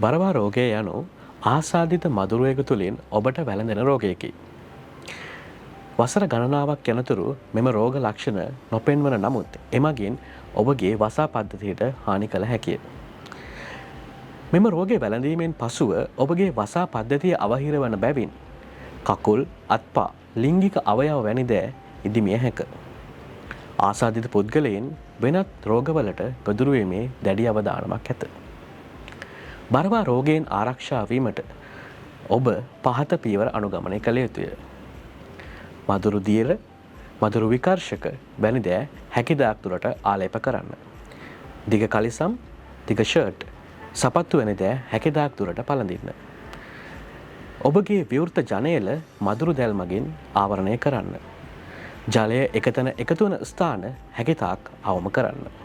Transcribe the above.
බරවා රෝගය යනු ආසාදිත මදුරුවෙකු තුළින් ඔබට වැළඳෙන රෝගයකි. වසර ගණනාවක් යනතුරු මෙම රෝග ලක්ෂණ නොපෙන්වන නමුත් එමගින් ඔබගේ වසා පද්ධතියට හානි කළ හැකිය. මෙම රෝගය වැළඳීමෙන් පසුව ඔබගේ වසා පද්ධතිය අවහිර වන බැවින් කකුල්, අත්පා, ලිංගික අවයව වැනි දෑ ඉදිමිය හැක. ආසාදිත පුද්ගලයින් වෙනත් රෝගවලට ගොදුරු වීමේ දැඩි අවදානමක් ඇත. බරවා රෝගයෙන් ආරක්ෂා වීමට ඔබ පහත පියවර අනුගමනය කළ යුතුය. මදුරු දියර, මදුරු විකර්ෂක වැනි දෑ හැකිතාක් දුරට ආලේප කරන්න. දිග කලිසම්, දිග ෂර්ට්, සපත්තු වැනි දෑ හැකිතාක් දුරට පළඳින්න. ඔබගේ විවෘත ජනේල මදුරු දැල් මගින් ආවරණය කරන්න. ජලය එකතැන එකතු වන ස්ථාන හැකිතාක් අවම කරන්න.